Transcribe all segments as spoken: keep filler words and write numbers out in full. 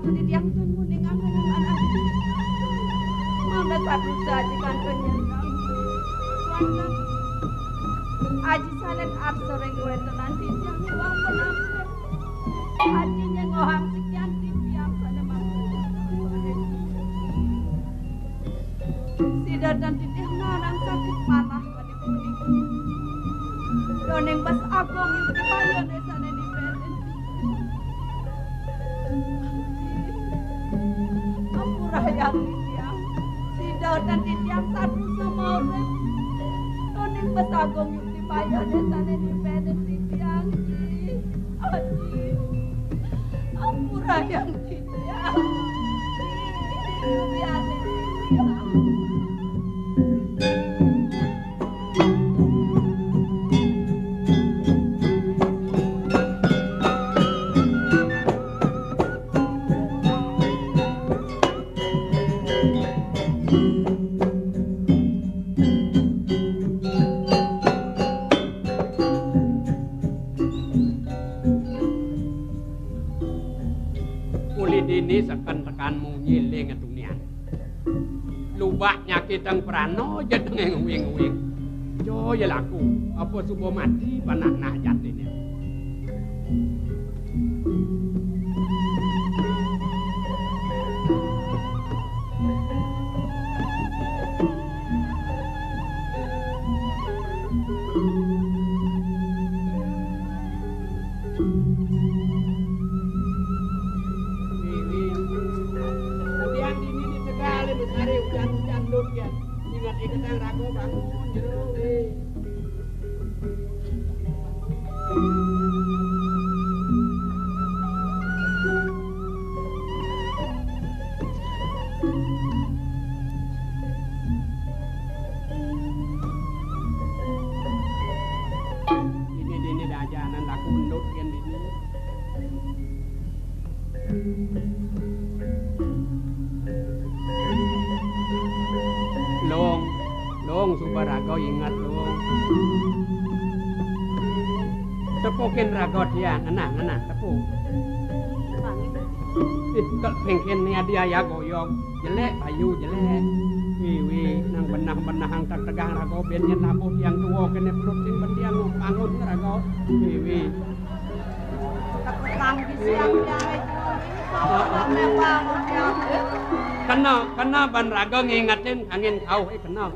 Titiang sun muning anggen anak. Mangda sadusa aji kantun nyentang. Aji salet arsa ring kawéntenan titiang iwang penampil. Aji nyengohang sikian titiang sané mangkin. Sida tan titiang narang sakit manah. Doning bas agung yukti payun sané nibénin. Ampurayang titiang. Sida tan titiang sadusa maurip. Doning bas agung yukti payun sané nibénin titiang. Aji. Ampurayang titiang. Aji. Aji. Uli dini seken tekan munyi ling tunian. Lubak nyakitang prana, jedeng uwing-uwing. Jo ya laku, apa suba mati panak nak jatine. Kemudian dini di Tegal, di Besari, hujan-hujan, lut, ya. Ingat, ingat, yang ragu, bangun, jero, eh. Dini, dini, dajanan laku endut, kan, dini. Long, Long, suba raga inget, Long. Tepukin raga tiang, ngenah, ngenah, tepuk. Ih, kal pengkin ni adi aya goyong. Jelek, payu, jelek. Wi, wi, nang benah-benah ang tak tegang raga, ben nyen nabuh tiang tua kene pelut sing bendiang bangun raga. Wi, wi. Kena, kena ban raga ngingetin kangin kauh, eh, kena.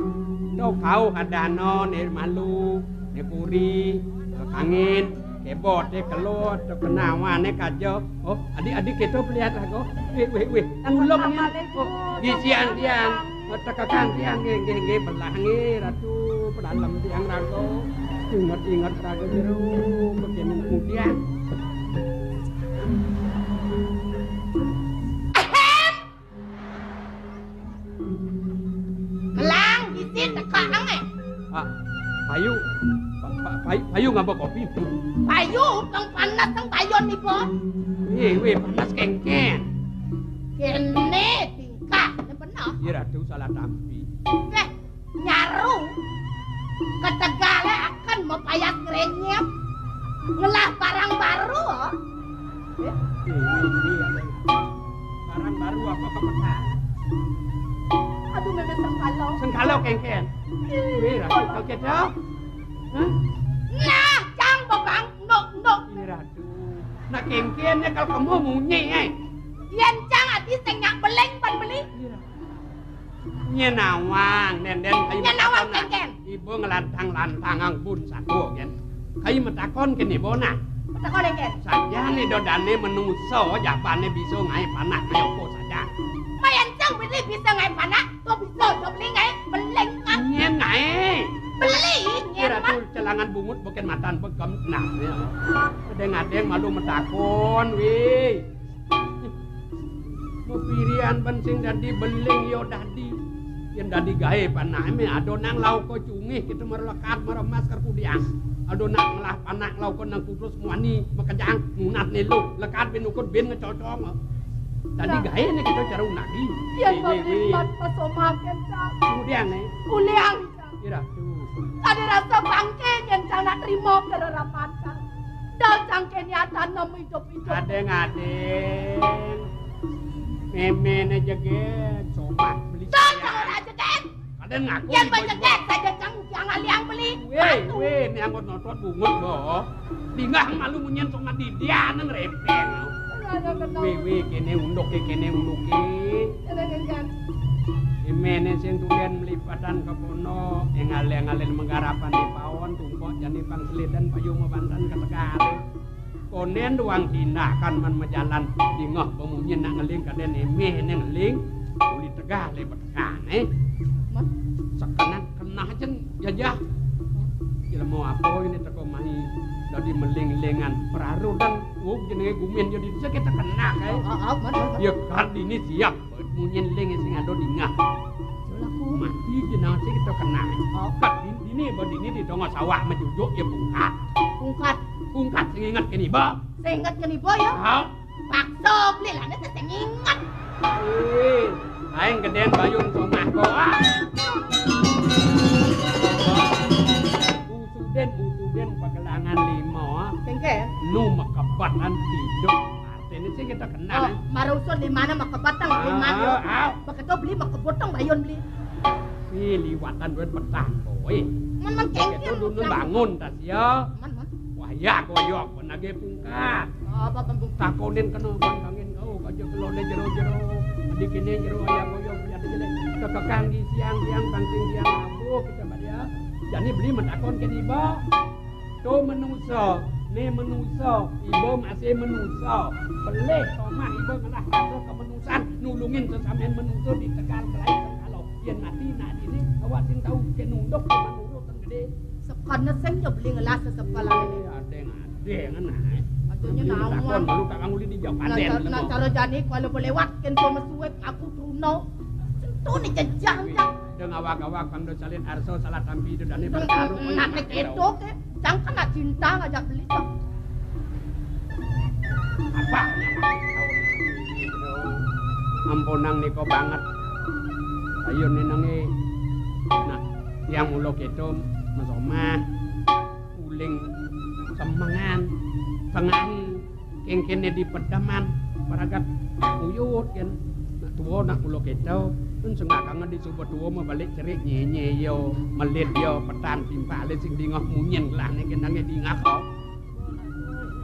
To kauh adana, ne malu, ne puri, kangin, kebot, eh, kelot, to kena wane kaja. Oh, adik-adik kita pelihat raga. Wih, wih, wih. Ulem ni. Oh, di siang-siang. Tekekang tiang nggih, nggih, nggih, belah nggih, Ratu, pedalem tiang raga. Inget-inget raga jero, begini kemudian. Ahem! Melang, gisin, teka, angé. Ah, payu. Pa-, pa-, payu, payu ngaba kopi? Payu, pang panas, pang payon nipo. Wih, wih, panas kengken. Kene tingkah, ne bener. Iya, Ratu, salah tampi. Eh, nyaru. Ketegale akan mapayas ngrenyep. Ngelah barang baru, oh. Eh? Ini, ini, ini. Barang baru apa kepetan? Aduh, memang sengkalo. Sengkalo kengken. Wih, Ratu, kal keto. Hah? Nah, cang bebang, nok, nok. Wih, Ratu. Nah, kengken ne kal kemo munyi, eh. Yen cang ati sing nyak beleng pan beli. Wih, Ratu. Nyen nawang, nenden, kai Nyen nawang, matakon, kengken. Ibu ngelantang-lantang ang bun satu, gen. Kai matakon kene bona. Matakon, kengken. Saja ni dodane menuso, japane bisa ngae panak, ngae opo saja. Mayan cang beli bisa ngae panak, to bisa to beli ngae beleng, kan? Nyen ngae. Beli, nyen, Kira mah. Tu celangan bungut bukan matan pegem. Nah, ya. Adeng-adeng malu matakon, wih. Mapirian ban sing dadi beling ya dadi. Yen dadi gae panake me ado nang lauka cungih kita mara lekad mara emas kar kudiang. Ado nang ngelah panak lauka nang kutus muani makejang munat nelo lekad bin ukud bin ngecocong. Dadi gae ne kita cara unagi. Yen mapirian pasomake, Cak. Kemudian ne. Uliang Ira tuh. Tadi rasa bangke nyen cang nak terima kererapan cang. Dal cang ke niatan nemu hidup-hidup. Adeng-adeng. Méméné jegég, somah beli. Sat, kalau ora jegég. Kadén ngaku. Yén ibu-ibu. Jegég saja cang tiang aliang beli. Wéh, wéh, né anggot notot bungut, Bo. Linggah malu munyin somah didian ngrempeng. Wéh, wéh, kéné unduké, kéné unduké. Méméné sing tulén mlipatan ka kono, éngalé-ngalé menggarapan di paon, tumpuk jani pang selidan payu mabantan ka tegalé. Konén doang tindakan man majalan, dingeh bemunyin nak ngeling kadén éméh né ngeling, uli tegalé betekan, eh. Sekenak kenah jén jajah. Jelema apa ini teko mai dadi meling-lingan perarudan. Wong jenenge gumin jadi desa kita kenah, eh. Ah, ah, man, man, man. Ya kan ini siap. Munyin ling sing ada dingah. Mati jenang sing kita kenang. Okat dini, ba dini di tengah sawah majujuk ya pungkat. Pungkat. Pungkat sing inget kene ba. Sing inget kene ba ya? Ha? Paksa beli lah, nanti sing inget. Eh, aing gedén bayun somah ko. Ah. Usuden, usuden pagelangan lima. Kengken. Nu makebatan tidur. Artinya sih kita kenal. Oh, eh. Marusud di mana makebatan, di mana? Ah, ah. Begitu beli makebotong bayun beli. Ih, liwatan duit petang, boy. Man, man, kengken. Itu dulu bangun, tas ya. Man, man. Wah, ya, koyok, penagih pungkat. Apa pembung? Takonin kena bangkangin kau, kaja kelone jero-jero. Di kene jero ayam koyok, biar jelek. Kekekang di siang-siang, bangking siang, abuh, kita pada. Jadi beli metakon ke iba. To menusa, né menusa, iba masih menusa. Pelih somah iba ngelah rasa kemenusan, nulungin sesamen menusa di tegal kelai sengkala. Yén mati nak dini, awak sing tau kén nunduk, kén manurut, kén gedé. Sekana sing ya beli ngelah sesepalan ini. Eh, adéng-adéng, nah. Maksudnya naon? Takon, malu tak nganguli di jauh. Nah, adéng, ca-, nah, cara jani kalau berlewat, kén to mesuit, aku truna. Sentuh nih jejak, jang. Deng awak-awak, pang do salin arso, salah tampi, do dane bertaruh. Nak nek itu, ke. Cang kan nak cinta ngajak beli, Cang. Apa? Ampunang niko banget. Ayo nenenge. Nah, yang mulo keto mesomah. Uling semengan. Tengahi. Kengkene di pedeman. Paragat uyut kan. Nak tua nak mulo keto. Pun sengakanga di suba tua mah balik cerik nyenye yo. Melit yo petan timpale sing dingah munyin lah ne kenange dingah kok.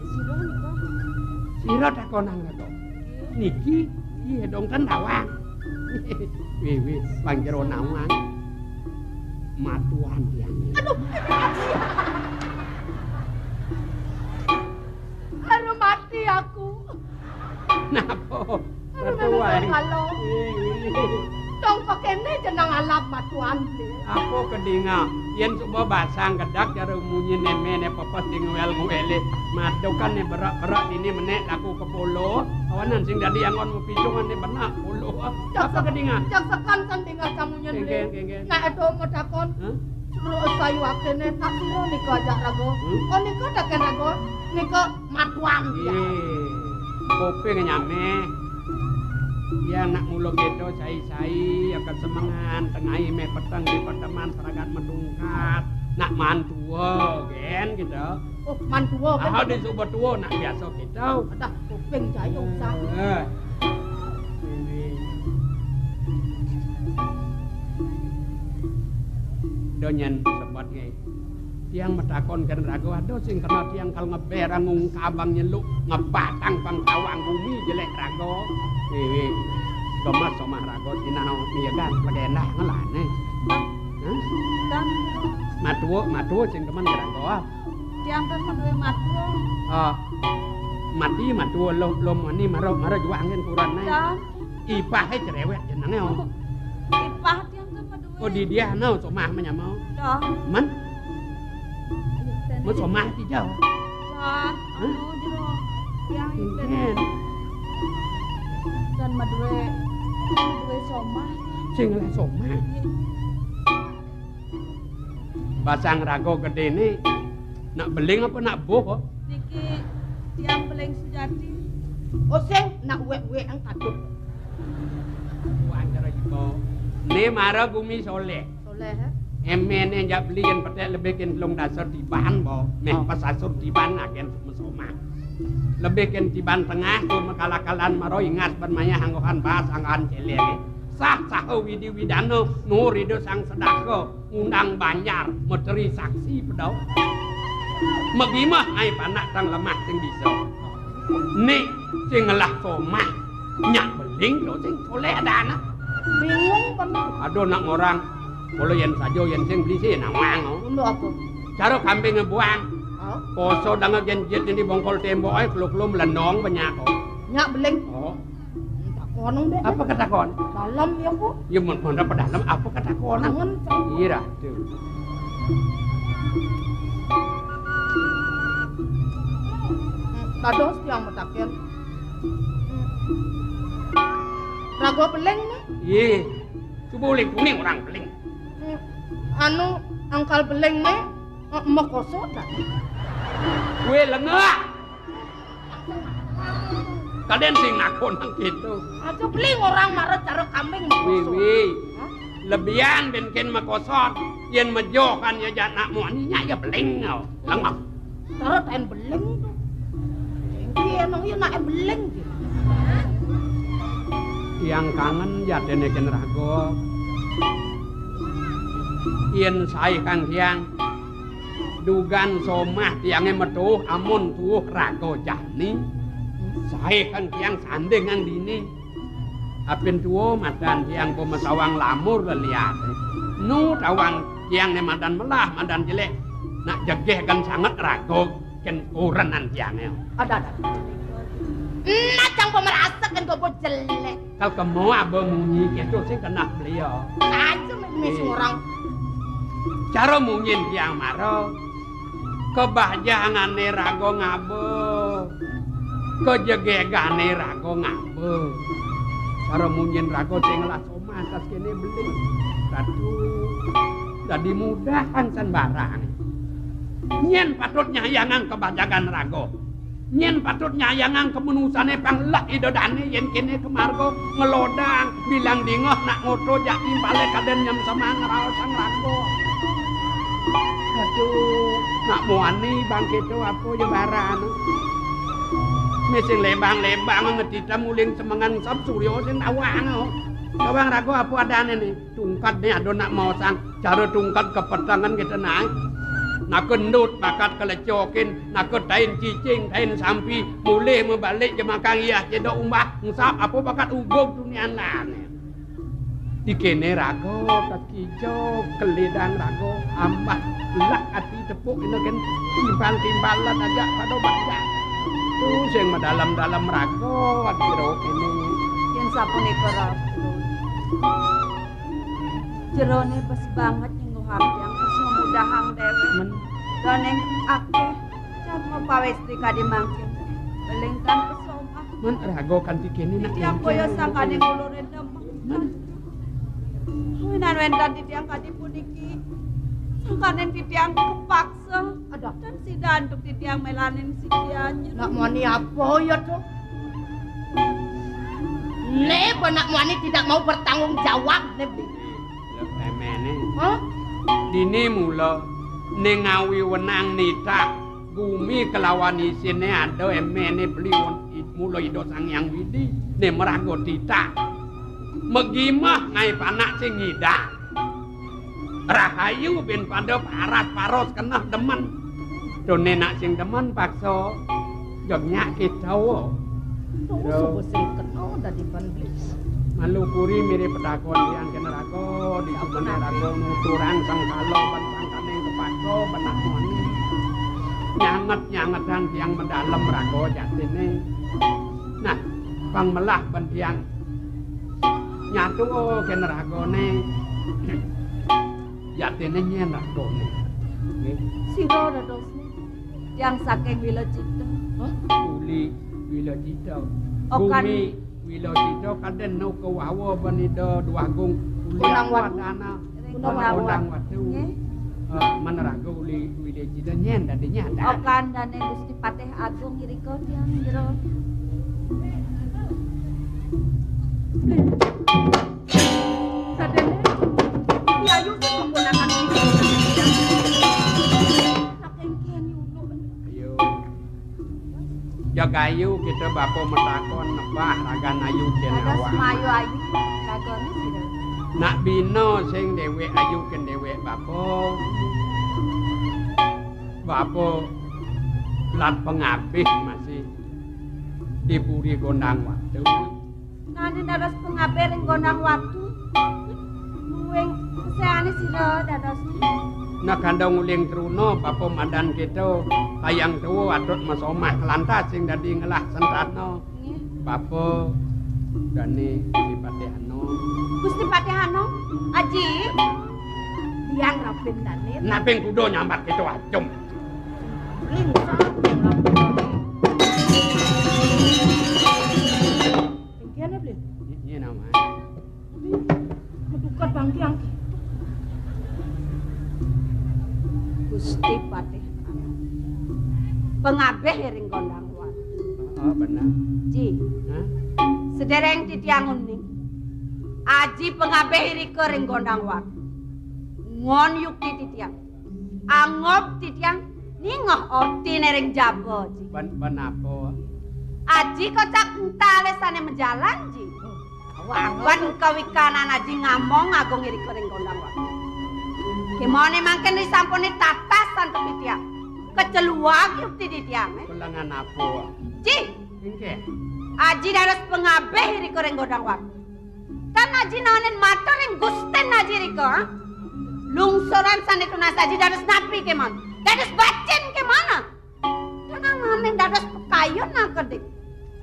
Sira nika. Sira takonan to. Niki, iya dong kan nawang. Wiwi, pang jero nawang. Matuan tiang. Aduh. Aduh, mati aku. Napa? Aduh, ratu wae. Kalau. Ih, ih. Dong kok kene jeneng alam matuan. Apa kedinga? Yen coba basang kedak cara munyi neme ne pepes di ngwel-ngwele. Madukan ne berak-berak ini menek laku kepolo. Awanan sing dadi angon mupicungan ne benak polo. Apa kedinga? Cak sekan kan dingah kamunyen. Kengken, kengken. Nak edo mau takon. Hah? Suruh sayu akene tak suruh nika ajak rago. Hmm? Oh, nika tak rago. Nika matuan dia. Ih, kuping nyame. Ya nak mulo keto sai-sai ya kesemengan tengai me peteng di perteman seragat medungkat. Nak mantua gen gitu. Oh, mantua. Ah, di suba tua nak biasa gitu. Ada kuping jaya usah. Eh. Ini. Donyen sebat nge. Tiang metakon kan raga, aduh sing kena tiang kal ngeber ngungkabang nyeluk ngebatang pang tawang bumi jelek raga. Wiwi. Gemes somah raga sinau miyagan legendah ngelane. Hah? Dan matua, matua sing demen raga. Tiang kan maduwe matua. Ah, mati matua lo lo mani maro maro juang kan kurang ne. Dan ipahe cerewet jenenge. Oh. Ipah tiang kan maduwe. Oh, di dia no somah menyamau. Dah. Men? Men somah ti jauh. Dah. Hah? Anu jero. Yang iten. Iten. Dan maduwe, maduwe somah. Sing lah somah. Iya. Basang raga gedene. Nak beling apa nak boh? Niki tiang beling sujati. Oh, sing nak uwek-uwek ang kadut. Kuwi cara iku. Ne mara gumi soleh. Soleh, eh? Emene njak beli yen petek lebih ken telung dasar tiban, bo. Meh pas asur tiban agen mesoma. Lebih kén tiban tengah tur makala-kalan mara ingas ban mayah anggohan baas anggohan célék. Sah saha widi-widana nuhur Ida Sang Sedaka ngundang banjar materi saksi pedo. Magimah ai panak tang lemah sing bisa. Né sing ngelah somah nyak beling to sing soléh adané. Bingung kan. Aduh nak ngorang. Mula yén saja yén sing beli sih nawang. Untuk apa? Cara kambing ngebuang. Hah? Poso danga genjit di bongkol témbok aé kelu-kelu melendong banyak kok. Nyak beling. Oh. Takonang deh. Apa katakon? Dalam ya kok. Ya mun mun apa dalam apa katakon? Tangan. Iya tuh. Dados tiang mataken. Raga beling né? Iya. Coba uling kuning orang beling. Hmm, anu angkal beling né eh, makoso dah. Kuwi lengak. Kadén sing nakon nang kéto. Aja beling orang mara cara kambing makoso. Wi, wi. Hah? Lebihan ben kén makoso. Yén mejohan ya jak nak muani nyak ya beling. Lengak. Cara tain beling to. Engké emang ya nak beling. Tiang kangen jatiné kén raga. Yén saé kang tiang dugan somah tiangé metuh amun tuh raga jani. Saé kang tiang sandingang dini. Apin tua madan tiang pamasawang lamur leliaté. Nu tawang tiang né madan melah, madan jelék. Nak jegéh kan sanget raga kén kurenan tiangé. Ada, ada. Nah, cang pamerasa kén gobo jelék. Kal kemo aba munyi kéto sing kenah beliau. Aja mé orang. Cara munyin tiang mara. Kebajangané raga ngaba. Kejegégané raga ngaba. Cara munyin raga sing ngelah somah tas kéné beling. Ratu. Dadi mudahan san barang. Nyén patut nyayangang kebajangan raga. Nyén patut nyayangang kamanusané pang lek ida dané yén kéné kamarga ngelodang bilang dingeh nak ngoto jak timpalé kadén nyem semang raosang raga. Aduh, nak muani bangkito apa ya baran. Mé sing lembang-lembang ngetita muling semengan sab surya sing tawang. Tawang raga apa adané né? Tungkat né ada nak maosang. Cara tungkat kepetengan kita naik. Naka endut bakat kelecokin, naka tain cicing, tain sampi, mulih mabalik jemakang iyah cedok umbah, engsap apa bakat ugug dunian lané. Di kéné raga, kaki ijo, kelidang raga, ambah, lak ati tepuk ina kén timpal-timpalan aja pada bajak. Tuh sing madalem-dalem raga, adi jero kéné. Yén sapunika, Ratu. Jeroné bes banget nyengguhang tiang terus ngemudahang déwék. Men. Doning akéh jadma pawéstri kadi mangkin. Belingkan pesomah. Men raga kanti kéné nak. Titiang boya sangkaning uluré demen. Men. Winan wénten titiang kadi puniki. Sangkaning titiang kepaksa. Aduh. Dan sida antuk titiang mélanin sikian. Nak muani apa ya to? Né, nak muani tidak mau bertanggung jawab, né. Lho, éméné. Hah? Dini mula né ngawi wenang nitah gumi kelawan isiné ada éméné beli won-, i-, mula Ida Sang Hyang Widi né maraga titah. Megimah ngaé panak sing ngidak. Rahayu bin pada paras-paros keneh demen. Tuné nak sing demen paksa. Jog nyak kita wa. Tunggu subuh sing kena dadi ban beli. Malu kuri mirip pedakon yang kena raga, di subuhnya raga nuturang sang kala ban sangkaning kepaka benak moni. Nyanget-nyangetan tiang medalem raga jatine. Nah, pang melah ban tiang nyatu kena ragane. Jatine nyen ragane. Nggih. Sira dadosne. Tiang saking Wilacita. Hah? Uli Wilacita. Okan. Bumi Wilacita kadene kawawa ban Ida Dwagung Uli Kunang Watu. Wadana. Ring Kunang Watu. Kunang Watu. Nggih. Eh, meneraga Uli Wilacita nyen dadi nyata. Okan dane Gusti Patih Agung irika tiang jero. Sadene, Yayu keponakan kita. Saking kian yuluh. Ayo. Jagayu kita bapa matakon nebah ragan ayu cén. Dados awak. Mayu ayu ragané sira. Nak bina sing déwék ayu kén déwék bapa. Bapa lat pangabih masih di Puri Gondang Watu. Nanging dados pangabih ring Gondang Watu. Luwing keséhané sira dados. Nak kandang uling truna bapa madan kita, hayang tua atut masomah lantas sing dadi ngelah sentana. Nggih. Bapa dané Gusti Patih Anom. Gusti Patih Anom, Aji. Tiang rapin dané. Naping kuda nyambat kita acem. Lingsar tiang rapin dané. Engkian ya, Bli? Iya, nama. Medukat bangkiang. Gusti Patih. Pengabeh ring Gondang Watu. Oh, benar. Ji. Hah? Sedereng titiang uning. Aji pengabeh irika ring Gondang Watu. Ngon yukti titiang. Angob titiang ningeh ortiné ring jaba, Ji. Ben, ben apa? Aji kocak entale sane majalan, Ji. Wan kawikanan Aji ngamong agung irika ring Gondang Watu. Kemone mangken disampune tatas santup titiang. Keceluak yukti titiang, eh. Kulengan apa? Ji. Inggih. Aji dados pengabeh irika ring Gondang Watu. Tan Aji naenin matur ring Gusten Aji rika, ha? Lungsuran sane tunas Aji dados napi kemon? Dados bacin kemon, ha? Tan nanging dados pekayun nangkedik.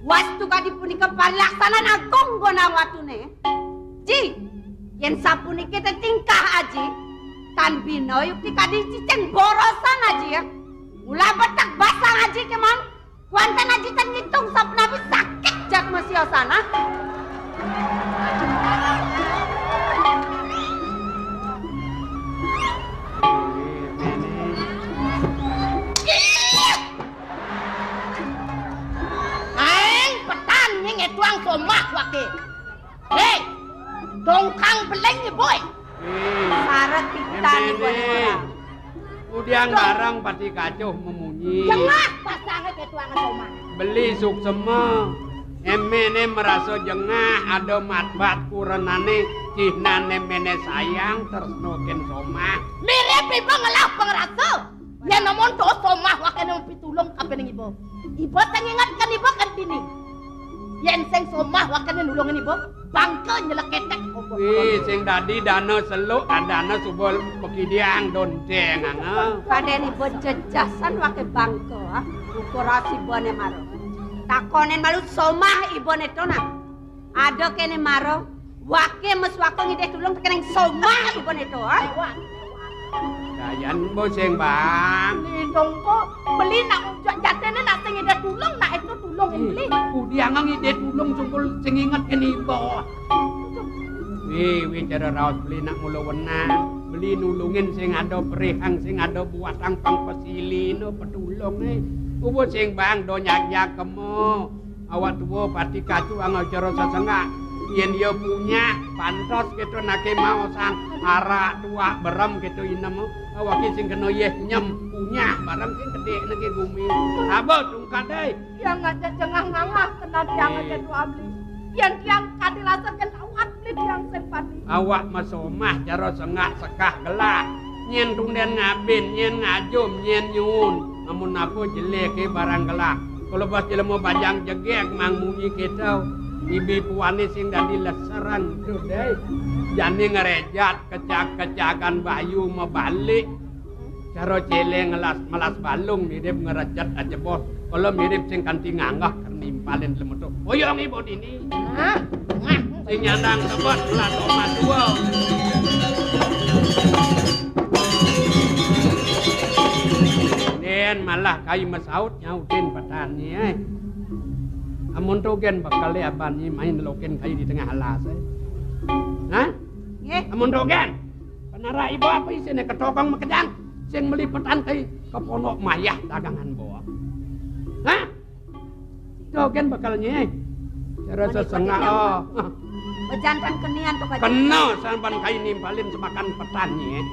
Wastu kadi punika parilaksanan agung Gondang Watune. Ji, yen sapuniki te tingkah Aji, tan bina yukti kadi cicing borosan Aji, ya. Mula betek basang Aji kemon. Kuanten Aji ten ngitung sapunapi sakit jatma siosan, ah. Aeng petan nying etuang somah wake. Hei, dongkang beleng ni, boy. Saret pitan ni, boy. Udiang bareng pati kacuh memunyi. Jengah pasange ketuangan somah. Beli suksema. Emene merasa jengah, ada matbat kurenane, cihnane mene sayang, tresna ken somah. Mirip iba ngelah pangrasa. Yen amun to somah wakene pitulung kapining iba. Iba sing inget kan iba kan dini. Yen sing somah wakene nulungin iba, bangka nyeleketek. Wih, sing dadi dana seluk, adana suba pekidiang donteng, ah. Paden iba jejasan wake bangka, ah. Ukur asibane mara. Takonen malu somah ibane to, nah. Ada kene mara, wake meswaka ngidih tulung tekening somah ibane to, ah. Dayan bo sing bang. Lindung ko, beli nak jatene nak sing ngidih tulung, nak itu tulung. Ih, beli. Udiang ngidih tulung sungkul sing inget kene iba. Wih, wih, cara raos beli nak mula wenang. Beli nulungin sing ada perihang, sing ada buatang pang pesilina petulung, eh. Ubo sing bang do nyag-nyag kemo. Awak tua pati kacu angau cara sesengak. Yen ya punya, pantos kita nake maosang arak tuak berem kita inem. Awake sing kena yeh nyem punya barang sing gedhe neke gumi. Abo tungkat, eh. Tiang ngajak jengah ngangah kena tiang ngajak dua beli. Yen tiang kadi rasa ken awak beli tiang sing pati. Awak masomah cara sengak sekah gelah. Nyen tunden ngabin, nyen ngajum, nyen nyuun. Amun apa jeleke barang gelah. Kalau bos jelema bajang jegeg mang munyi kita. Ibi puane sing dadi leseran tu deh. Jani ngerejat kecak-kecakan bayu mebalik. Cara celeng ngelas melas balung mirip ngerejet ajebos. Kala mirip sing kanti nganggah ker nimpalin lemetuk. Oyong ibu dini. Nah, nah. Sing nyandang tebet melas omat dua. Den malah kai mesaut nyautin petani, eh. Amun to gen bekale abani main lokin kai di tengah alas, eh. Hah? Nggih. Amun to gen. Penara ibu apa isine ketokong mekedang sing melipetan kai ke pondok mayah dagangan bawa. Hah? Dogen bakal nyeh. Cara sesengak, oh. Bejantan kenian to kaji. Kena sampan kai nimpalin semakan petan nyeh.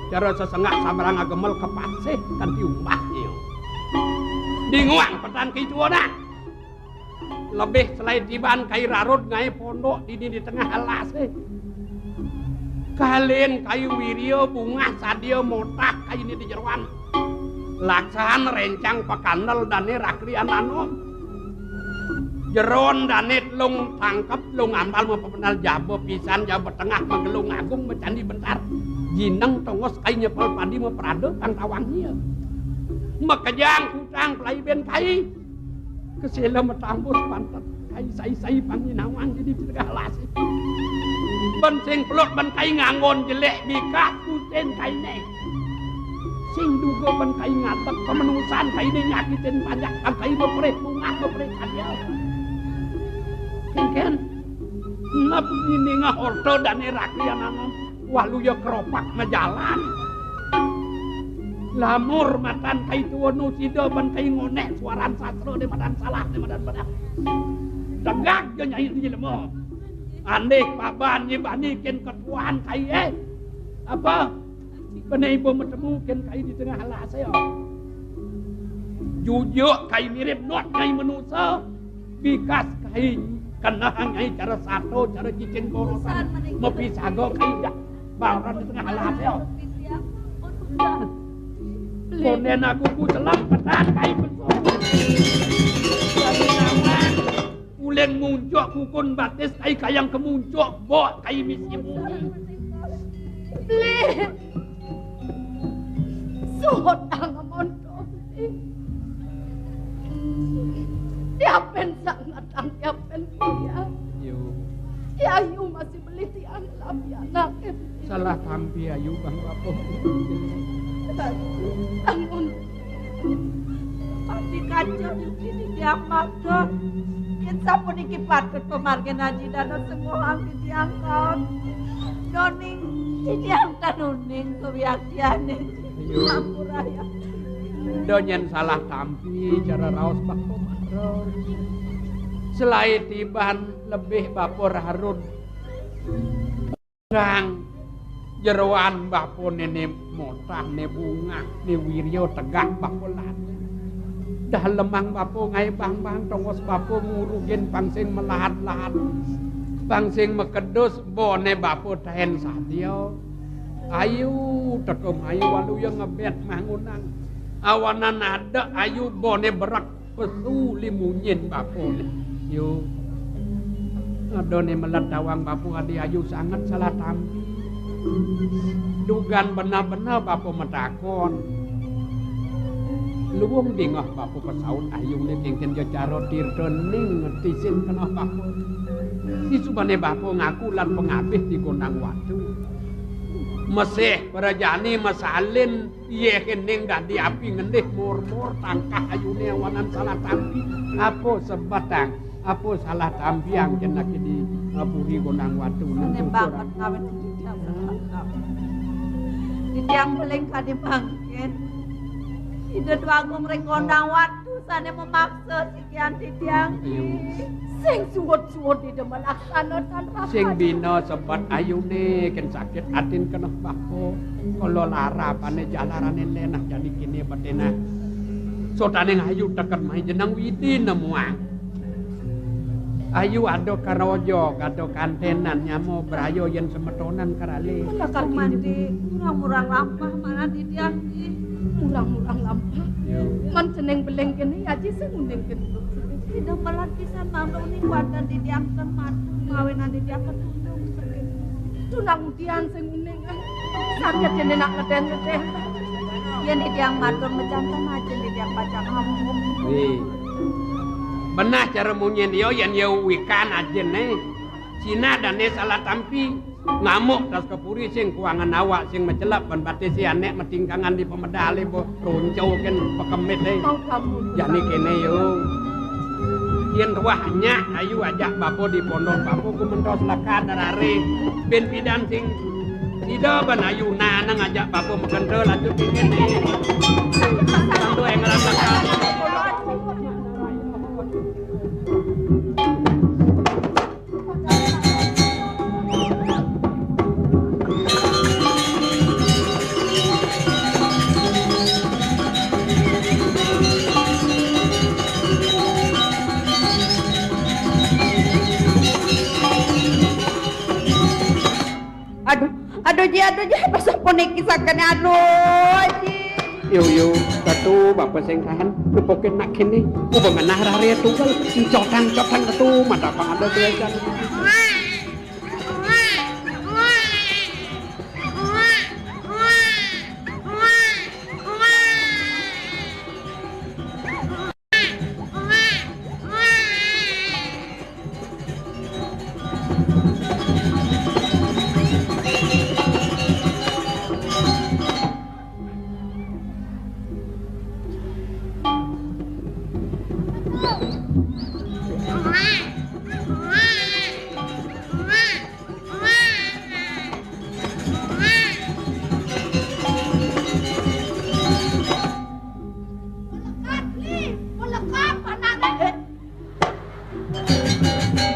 Cara sesengak sabarang agemel kepasih kanti umbah nyeh. Dinguang petan kituana. Lebih selaé tiban kai rarud ngaé pondok dini di tengah alasé. Kalin kai wirya bungah sadia motah kai ni di jeroan. Laksan rencang pakandel dané rakrian anom. Jeron dané telung tangkep, telung ambal mapependal jaba pisan, jaba tengah magelung agung macandi bentar. Jineng tongos kai nyepel padi maprada pang tawang nia. Makejang kutang pelai ben kai. Kesela matambus pantet kai sai-sai panginawang jadi tegah lasi. Ben sing peluk ben kai nganggon jelek bikat kutin kainé. Sing duga ben kai ngadeg kamenusan kainé nyakitin panjak bang kai beperih bungah beperih kadia. Kengken. Ngap nini ngah orta dané rakrian anom. Waluya keropak majalan. Lamur matan kai tua nu sida ban kai ngonek suaran sastra di madan salah di madan benar. Tegak ja nyai di lema. Andih paban nyi bani kin ketuan kai eh. Apa? Bene ibu matemu kin kai di tengah alas ya. Jujuk kai mirip not kai manusa. Bikas kai kenehang nyai cara sato, cara cicing borosan. Mapisaga kai jak bauran di tengah alas ya. Konden aku ku selam petan kai betul. Dari nawan uling muncuk kukun batis kai kayang kemuncuk bok kai misi munyi. Beli. Suhut angamon dosi. Diapin sangat ang diapin dia. Yu. Ki Ayu masih beli tiang labi anak. Salah tampi Ayu bang apa. Bangun. Pasti kaca iki tiang matur. Yen sapuniki patut pemargin Aji Dana semohang tiang kaon. Noning tiang tanuning kewiaktiane. Ayo. Ampura ya. Donyen salah tampi cara raos bapa mara. Selaé tiban lebih bapa rarud. Kang jeroan bapa nene motah ne bungah ne wirya tegak bapa lani. Dah lemang bapa ngaé bang-bang tongos bapa ngurugin pang sing melahat-lahat. Pang sing makedus bone bapa taen sadia. Ayu teka mai waluya ngebet mah ngunang. Awanan ada ayu bone berek pesu limunyin bapa. Yo. Adone melet tawang bapa adi ayu sanget salah tampi. Dugan benar-benar bapa matakon. Luwung dingeh bapa pesaut ayune kengken ja cara tirta ning ngetisin keneh bapa. Disubane bapa ngaku lan pengabih di gondang watu. Mesih prajane masalin, yeh kening dadi api ngendih mur-mur tangkah ayune awanan salah tampi. Apa sebetang? Apa salah tampiang jenake di, eh, puri gondang watu? Nembang kawin. Titiang beling kadi mangkin. Ida Dwagung ring gondang watu sane memaksa sikian titiang. Iya. Sing suwud-suwud ida malaksana tan rahayu. Sing bina sebet ayune ken sakit atin keneh bapa. Kala larapane jalarane lenah jani kene betena. Sotaning ayu teken mai jeneng Widi nemuang. Ayu ada karojo, ada kantenan, nyama braya yen semetonan karale. Lakar mandi, murang-murang lampah mana titiang ki. Murang-murang lampah. Iya. Man jeneng beling kene aji sing uning kene. Ida melat pisan mantuk ni kuatan titiang ten madu, mawinan titiang ketundung sakit. Tunang udian sing uning. Sakit dene nak ngeden-ngeden. Yen titiang matur mecanten ajin titiang pacang ngamuk. Wi. Benah cara munyin ya yen ya wikan ajine. Cina dane salah tampi. Ngamuk tas kepuri sing kuangan awak sing macelep ban batisi anek matingkangan di pemedale bo ronco ken pekemit e. Mau kamu. Jani kene yo. Yen tuah nyak ayu ajak bapa di pondok bapa ku mentos laka darare. Ben pidan sing sida ban ayu nanang ajak bapa mekenta lanjut kene. Tantu engeran laka. Aduh, ya, pas puniki sakene, aduh, Ji. Yo, yo, Ratu, bapa sing kahan, nupukin nak kene. Uba ngenah rare tunggal, cotang-cotang Ratu, madapang ada tulisan. Melekat, Li, melekat, panane.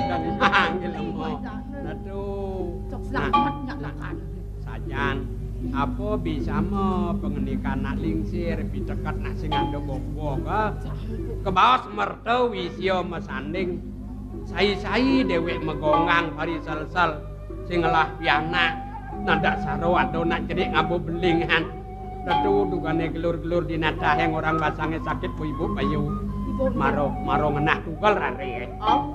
Dadi panggil lemah. Aduh. Cok selamat nyak lakan. Sajan, apa bisa me pengendikan nak lingsir, piteket nak sing ada bobok, ah? Kebaos merta wisya masanding. Sai-sai dewek magonggang pariselsel, sing ngelah pianak, nadak saro ada nak cerik ngaba belingan. Tetu dugane gelur-gelur dinatah yang orang basange sakit bu ibu bayu. Ibu. Maro, maro ngenah tunggal rare, eh. Oh.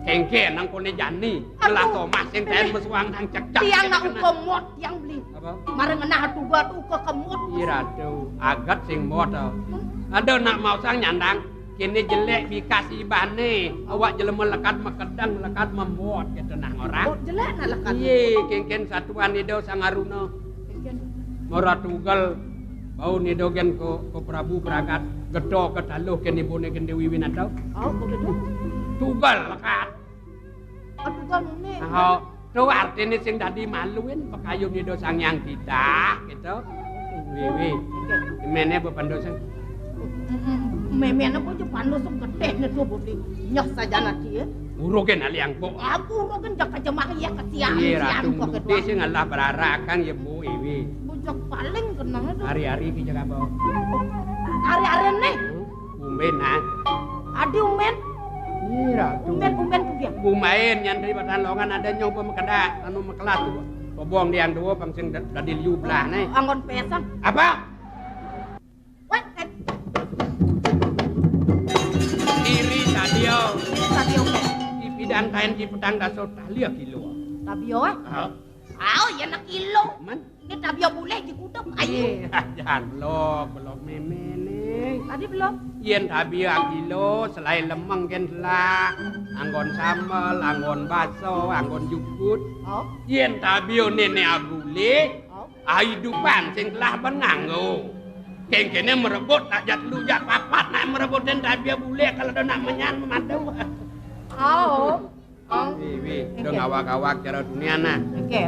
Kengke nang kone jani, ngelah tomah sing taen mesuang nang cekcek. Tiang nak uka mot, tiang beli. Apa? Mara ngenah tunggal tu uka kemot. Ih, Ratu, aget sing mot, oh. Hmm. Ada nak mau sang nyandang. Kene jelek bikas ibane, awak jelema lekad makedeng, lekad mambot, gitu nah orang. Oh, jelek nah lekad. Iye, kengken satuan Ida Sang Aruna. Kengken. Mara tugel, bau Ida gen ko, ko Prabu Bragat, geto ke taluh ken ibune gen Dewi Winata. Oh, begitu. Tugel lekad. Aduh, kan ini. Nah, tu artine sing dadi maluin pekayun Ida Sang Hyang Titah, gitu. Wiwi. Mene apa pandosan? Memene apa aja pandosan gedene tuh, Budi. Nyeh saja nanti, ya. Urukin aliang, Bu. Aku urukin jaga jemah ya kesian, iya, sian Ratu kok Mudi kedua. Sing ngalah berarakan ya, Bu, Iwi. Bujak paling kenang itu. Hari-hari ki jaga, Bu. Hari-hari nih. Hmm? Umben, ah. Adi umben? Ih, Ratu. Umben, umben ku dia. Umben, nyantri batan longan ada nyoba mekedak, anu mekelas tu. Bobong diang dua, pang sing da-, dadi liu belah, ne. Anggon pesang. Apa? Weh, eh. Iri sadio. Iri sadio, weh. Di bidang kain di petang daso talia kilo. Tabio, eh? Ah. Au, ya nak kilo. Man? Ini tabia boleh dikutuk, ayo. Iya, jangan belok, belok meme nih. Tadi belum. Yen tabia kilo, selain lemeng ken telah. Anggon sambel, anggon baso, anggon jukut. Oh. Yen tabia nenek agule, oh, ahidupan sing telah benanggo. Kengkene merebut tak jat lu jat papat nak merebut den tabia bule kalau ada nak menyan memadu. Oh. Wi, wi, udah ngawak-ngawak cara dunia nah. Oke.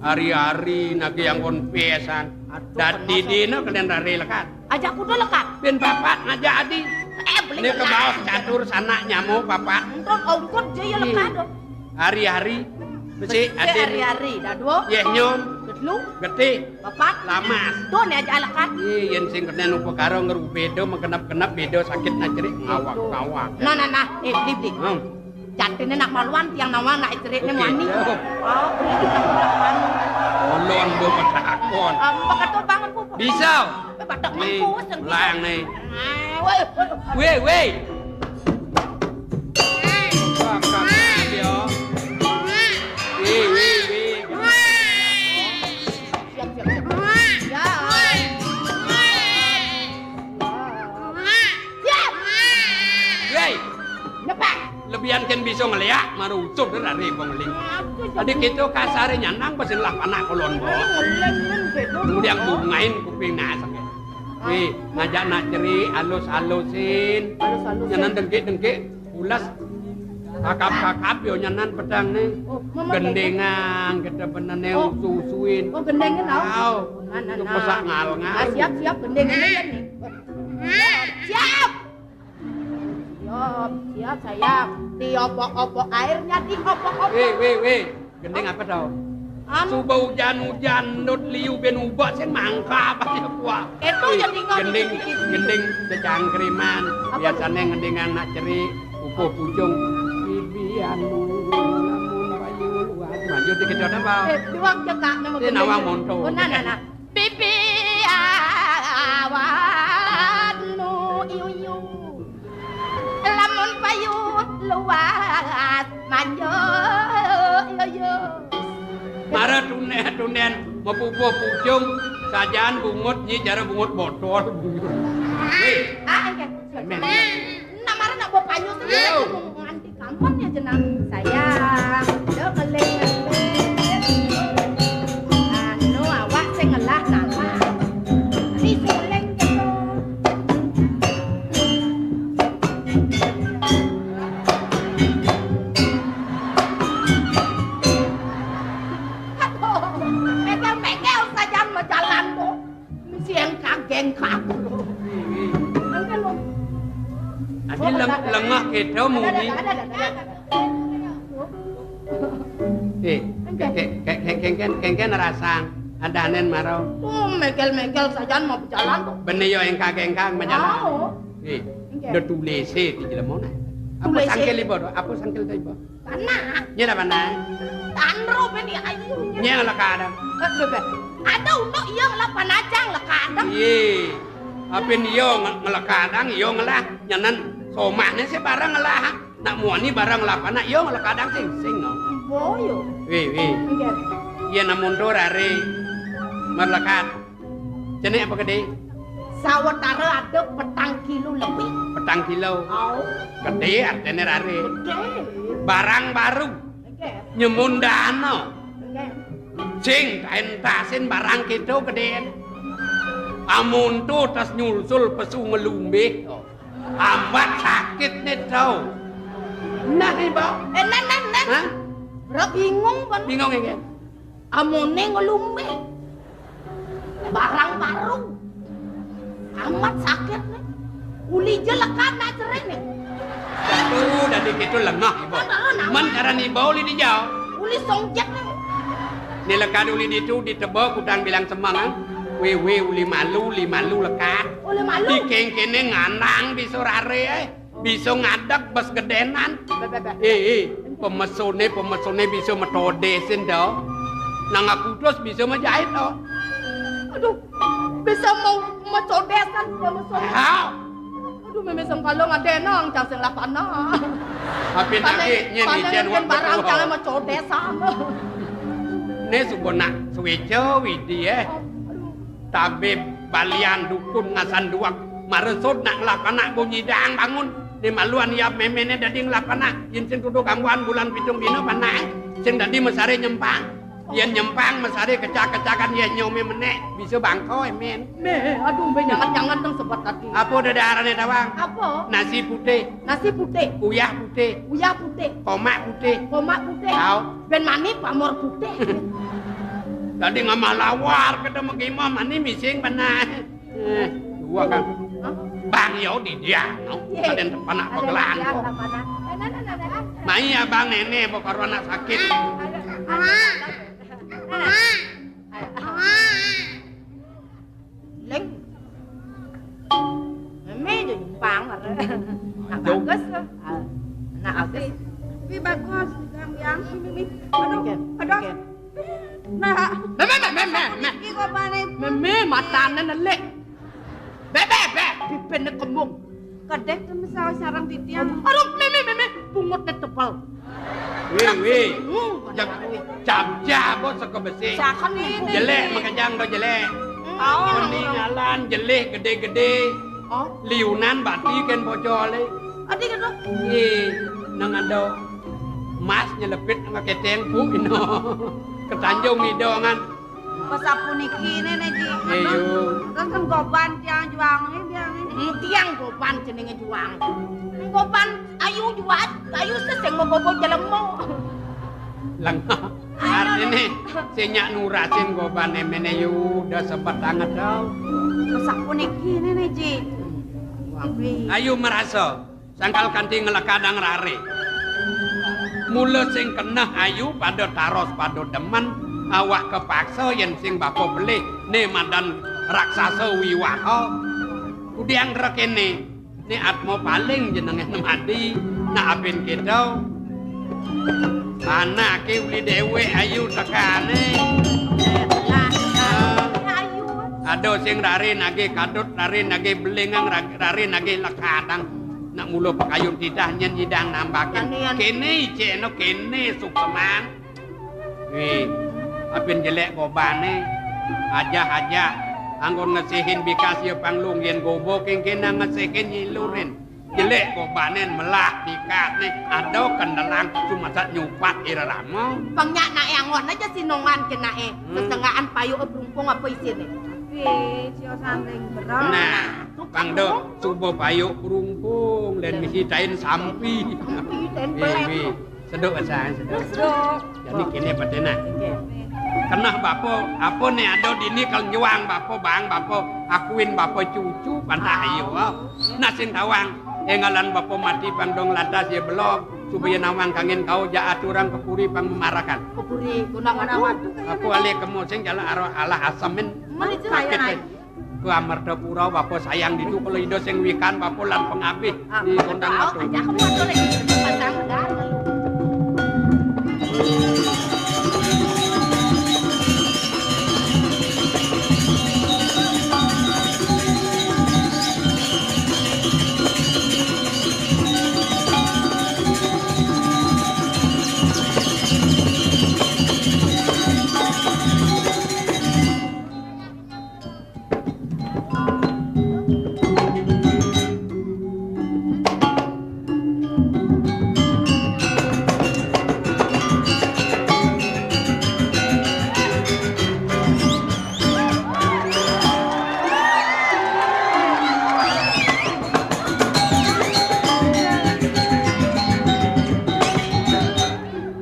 Hari-hari nagi anggon pesan. Aduh, dadi dino kalian rari lekat. Ajak kuda lekat. Ben papat ngajak adi. Eh, beli. Ini ke bawah catur sanak nyamuk papat. Enton ongkot jaya lekat dong. Hari-hari besi adi. Hari-hari, dah dua. Yeh nyom. Gedlu. Geti. Papat. Lamas. Tuh nih aja lekat. Ih, yen sing kena upakara ngeru beda, mengkenap-kenap beda, sakit nak cerik ngawak-ngawak. Nah, nah, nah. Eh, beli, beli. Hmm. Jatine nak maluan tiang nawang nak ceritne mani. Oh, iya. Ulun bu petakon. Apa kata bangun pupuk? Bisa. Eh, batak nih, mengkus yang bisa. Melayang nih. Ah, woi, woi. Weh, weh. Wah, keren, yo. Weh, weh, weh. Siap, siap, siap. Ya. Siap. Weh. Nyepek. Lebihan ken bisa ngeliak, marucut dari bang ling. Aku jadi. Tadi kita kasare nyanang, pasti lah panak kolon, bo. Ngeling, ngeling, gitu. Kemudian bungain kuping nasa, ya. Ah. Wi, ngajak nak cerik, alus-alusin. Alus-alusin. Nyanan dengkik-dengkik, ulas. Kakap-kakap, yo nyanan pedang nih. Oh, mama. Gendengan, kita benene, oh, usu-usuin. Oh, gendengan, oh. Au. Nah, nah, nah. Pesak ngal-ngal. Ah, siap, siap, gendengan aja nih. Siap. Siap, siap, sayang. Diobok-obok airnya, diobok-obok. Weh, weh, weh. Gending apa tau? Anu. Suba ujan-ujan, ndut liu ben ubak, sing mangkap aja kuah. Itu. Weh, jadi nggak gending, dikit-dikit. Gending cecangkriman. Apa? Biasanya ngending anak cerik, upuh pucung. Bibi anu, lamun bayu luas. Yo dikit apa? Eh, duwang cekak nama Dia gendeng. Nawang monto. Oh, nah, nah, nah. Pipi awakmu iyu-iyu. Lamun payu luas manja, yo, yo. Mara tunen-tunen mapupuh pucung, sajan bungut nyi cara bungut botol. Hei. Ah, enggak. Amin. Nah, mara nak bawa payu tuh, Yo. Nganti kapan ya jenang? Sayang, udah ngeling-ngeling. Anu, awak sing ngelah nama. Ini suling gitu. Aduh, mekel-mekel saja mau jalan tuh. Mesti yang kageng kaku. Kan kan lo. Adi leng-, lengah kita muni. Ada, ada, ada, ada, ada. Eh, ke-, ke-, ke-, ke-, kengken, kengken rasang. Adanen maro. Oh, mekel-mekel saja mau berjalan tuh. Bener yo engkang-engkang berjalan. Oh. Eh, Engke. Udah tulese di jelema nah. Apa Tulese. Sangkil ibu tuh? Apa sangkil ibu? Panah. Nyela panah. Tanro beni ayu. Nyela kadang. Eh, bebe. Ada untuk iya ngelah panah aja ngelah kadang. Iya. Apin iya nge-, ngelah kadang, iya ngelah nyanan somahne sih barang ngelah. Nak muani barang ngelah panah, iya ngelah kadang sing, sing no. Boyo. Wi, wi. Enggak. Iya namun tuh rare merlekat. Jenek apa gede? Sawetara ada petang kilo lebih. Petang kilo. Au. Gede artinya rare. Gede. Barang baru. Oke. Nyemun dana. Oke. Sing kain tasin barang gitu gede. Amun tu tas nyulsul pesu ngelumbih. Ambat sakit nih tau. Nah, Ibu. Eh, nah, nah, nah. Hah? Bro, bingung kan? Bingung ya? Amone ngelumbe. Barang baru. Amat sakit nih. Uli je lekat nak cerai nih. Aduh, dari gitu lengah, Ibu. Aduh, nama. Man cara nih bau uli dijau. Uli songjek nih. Nih lekat uli ditu ditebak kudang bilang semang, ah. Wewe uli malu, uli malu lekat. Uli malu. Di kengkene ngandang di sorare, eh. Bisa ngadeg bes gedenan. Be, be, be. Eh, eh, pemesone, pemesone bisa metodesin do. Nang aku terus bisa menjahit do. Aduh, bisa mau mecodesan pemesone. Ah. Aduh, meme sengkala ngadenang cang sing lapana. Tapi Pane, lagi nyen pane ijen nyen wak barang betul. Cang mecodesan. Ne subo nak suwejo widi, eh. Aduh. Tabib balian dukun ngasan duak maresud nak ngelap anak bunyi dang bangun. Ni maluan iap memene dadi ngelap anak. Yen sing tutuk ambuan bulan pitung dina panak, eh. Sing dadi mesare nyempang. Yen nyempang mesare kecak-kecakan yen nyome menek. Bisa bangko, eh, men. Meh, aduh, mbe nyangat-nyangat dong sebab tadi. Apa udah darane tawang? Apa? Nasi putih. Nasi putih. Uyah putih. Uyah putih. Komak putih. Komak putih. Tau. Ben mani pamor putih. Tadi ngamah lawar kita megimah mani mising benar. Eh, dua kan. Hah? Bang yo di dia, no. Iya. Ada yang depan apa Ada gelang yang kok. Depan, ah. Eh, nah, nah, nah, nah. Mai abang nene pokok anak sakit. Ada, ada. Ling. Meme aja nyumpang. Nah, Jom. Bagus loh. Ah, nah, bagus. Tapi bagus, yang, yang, ini. Aduh, Oke, aduh. Oke. Nah. Meme, meme, meme, meme. Iki kok panik. Meme, matane nelik. Bebe, be, bibirne kembung. Kedek temen saus sarang titiang. Aduh, meme, meme, bungutne tebal. Wih, wih. Hmm, Jab-, wih. Jab-jab bos saka besi. Saken niku. Jelek makejang to jelek. Hmm. Mending alan jelek gede-gede. Oh. Liunan bati ken bocole. Adi kena. Ih, nang ada emas nyelepit nang keteng bu ino. Ketanjung idongan. Pesapuniki nene, Ji. Iya. Terus kan goban tiang juang, eh, biang, eh. Hmm, tiang goban jenenge juang. Goban ayu juang, ayu seseng mau gobo jelemo. Lengah. Artine sing nyak nurasin goban emene yo udah sempat banget tau. Pesapuniki nene, Ji. Juang, wi. Ayu merasa. Sangkal kanthi nglekadang rare. Mula sing keneh ayu pada taros pada demen, awak kepaksa yen sing bapa pelih ne madan raksasa wiwaha. Kudiang rekene, ne atma paling jenenge nemadi, nak apin kita. Anake uli dhewek ayu tekane. Aduh, sing rare nage kadut, rare nage belengang, ra-, rare nage lekadang. Nak mula pakayun titah nyen nyidang nambakin. Kene iceno, kene sukeman. Wih, apin jelek gobane. Ajah-ajah. Anggon ngesihin bikas ya pang lunggen gobo, kengkena ngesihin nyilurin. Jelek gobanen melah bikasne, ada kendelang sumasat nyupat ira rama. Pang nyak nak angon aja sinongan kenae. Hmm. Sesengaan payuke brungkung apa isine? Wih, siosan ring berem. Nah, tukang pang do, suba payuk brungkung, len misi tain sampi. Sampi, tain pelek. Seduk, sayang, seduk. Seduk. Jani kene patena. Nggih. Keneh bapa, apa ne ada dini kal nyuang bapa, bang bapa, akuin bapa cucu, panah ayu. Nah, sing tawang, engalan bapa mati pang dong lantas ya belog, supaya nawang kangin kau ja aturang ke puri pang memarakan. Ke puri, guna-guna. Waduh, aku ale kemo sing jala aro alah asemin. Mari, sakit, kaya eh. Ku Amartapura, bapa sayang ditu, kalau Ida sing wikan, bapa lan pengabih di kondang batu. Aja aku matur lagi, pasang dah.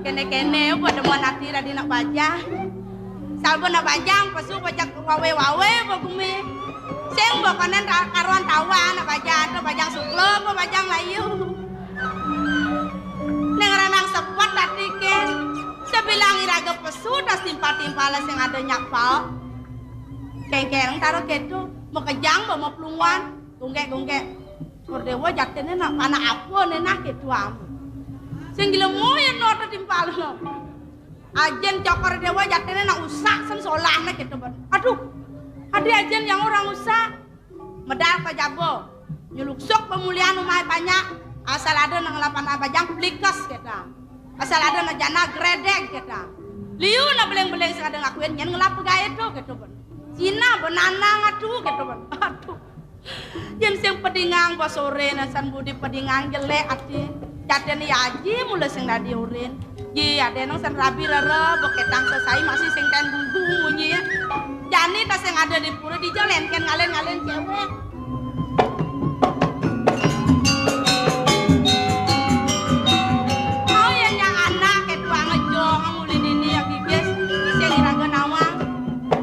Kene-kene, apa demen ati dadi nak bajang. Salba nak bajang, pesu pajak wawe-wawe ba gumi. Sing ba konen ra-, karuan tawan nak bajang, ada bajang sukla ba bajang layu. Ning ranang sepet ati ken. Sebilang iraga pesu tas timpal-timpal sing ada nyak pal. Kengkeng taro keto, makejang ba maplunguan, gunggek-gunggek. Cokor Dewa jatine nak panak apa ne nah keto am. Sing gila moyen no ta timpal no. Ajin Cokor Dewa jatine nak usak sen solahne keto ban. Aduh, adi ajin yang orang usak. Medal ka jaba. Nyuluksuk pemulihan umai panyak. Asal ada nak ngelap anak bajang plikes keto. Asal ada nak jana gredeg keto. Liu nak beleng-beleng sing ada ngakuin nyen ngelap pegae to keto ban. Cina benanang atu keto ban. Aduh. Yen sing pedingang ba sore na san budi pedingang jelek ati. Jaten ya aji mula sing dadi urin. Ji ade nang san rabi rara ba ketang sesai masih sing ten gugu munyi. Jani ta sing ada di pura di jalen ken ngalen-ngalen cewek. Mau ya nyang anak ketua ngejong nguli dini ya gigis sing iraga nawang.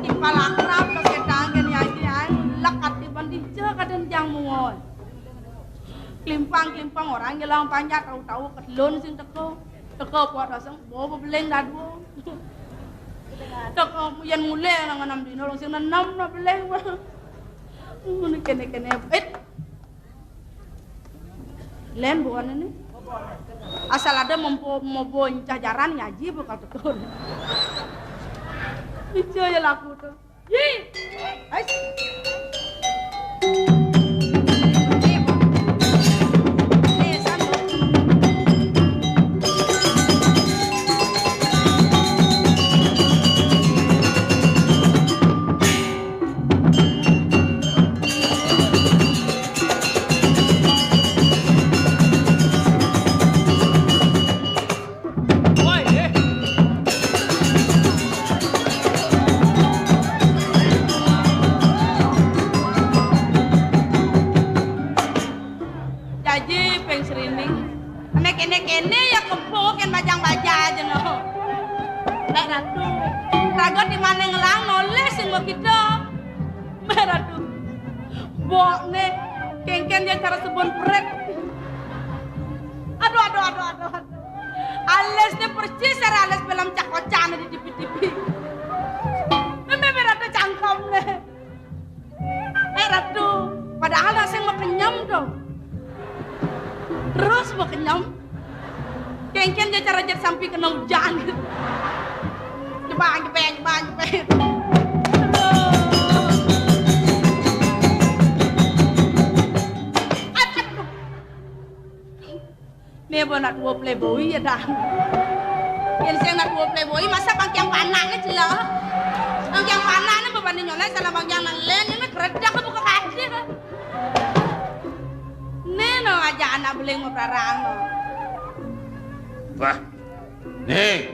Timpal akrab to ketang ken ya aji ai lek ati. Pandija kadén jang muwon. Klimpang-klimpang orang ngelang panjat, tahu-tahu kedlon sing teko. Teko kuat raseng, bawa bebeling dadua. Teko yen mulai nang enam dino, orang sing nenem na beling. Ngene kene-kene. Eh. Len bukan ini. Asal ada mempo-, mobo incah jaran ngaji bakal teko. Ijo ya laku tuh. Jaji ping serining. Ame kene-kene ya kempuk yen bajang-baja aja no. Lek Ratu, raga di mana ngelang noleh sing mau kita. Meh Ratu. Bok ne, kengken dia cara sebon pret. Aduh, aduh, aduh, aduh, aduh. Alisnya persis cara alis film Cak Kocan di T V-T V. Meh, meh, Ratu cangkem ne. Eh, Ratu, padahal nasi mau kenyem tuh. Terus mau kenyem. Kengken Cara jat sampi kena ujan. Jebak, jebak, jebak, jebak. Aduh. Aduh. Né bo nak dua playboy ya dah. Yén sing nak dua playboy, masa bangkiang panak né celok. Bangkiang panak né beban nyolek salah bangkiang nelen, ini keredak buka kasih. Né no aja anak beling mau perarang no. Wah, nih.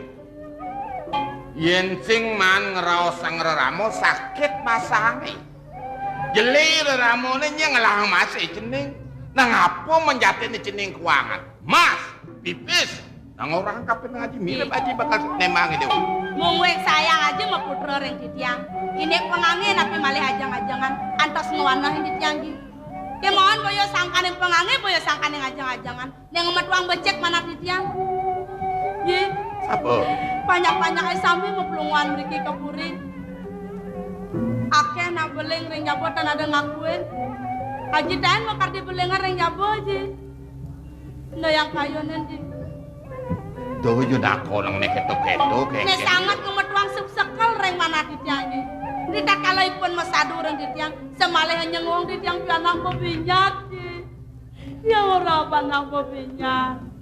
Yén sing maan ngraosang rerama sakit masangé. Jeli reramoné nyé ngelah emasé cening. Nang apa menjatiné cening kuangan? Mas, pipis. Nang orang kapan ngaji mirip aji bakal nemang itu. Mung wéh sayang aja mau putra ring titiang. Ini pengangin apa malih ajang-ajangan antos ngwanah titiang ji. Kemauan boyo sangkaning pengangin, boyo sangkaning ajang-ajangan. Ning ngemetuang becik manah titiang. Ji. Apa? Banyak-banyak ae sami meplunguhan mriki ka puri. Akeh nak beling ring jaba tan ada ngakuin. Aji tan makardi belingan ring jaba ji. Nah yang kayunen ji. Duh, yo dako nang nek keto-keto, nek sanget ngemetuang sepsekel ring manah titiang ji. Ritatkala ipun masadu ring titiang, semalih nyengung titiang pianak mabinyat ji. Ya ora apa nak bebinyan.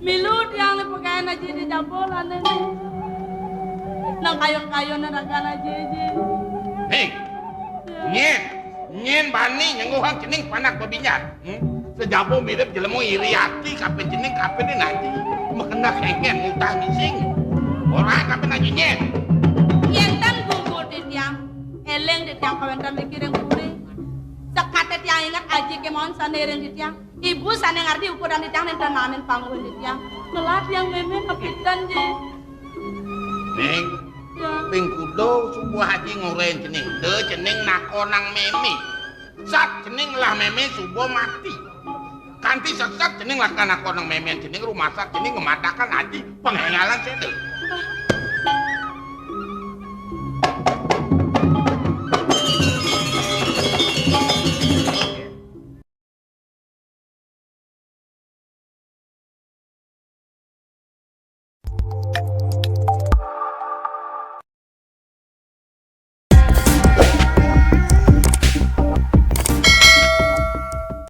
Milu tiang ni pekain aja di jabol ane ni. Nang kayun-kayun ragan aja ji. Hei, nyén, nyén bani nyengguhang cening panak bebinyan. Hmm? Sejabo mirip jelema iri ati kapan cening kapan ni nanti. Makena kengken ngutah ngising. Ora kapan aja nyén. Yén tan gugur di tiang, eling di tiang kawentan mikiring puri. Sekate tiang inget aji kemawon sane ring titiang. Ibu sane ngardi ukuran titiang ning tenanin pangguhin titiang. Melah tiang meme kapitan ji. Ning, ya. Ping kuda subuh aji ngoren cening. De cening nakonang meme. Sat cening lah meme subuh mati. Kanti sesat cening lah nakonang meme cening rumah sat cening ngematakan aji penghengalan seda.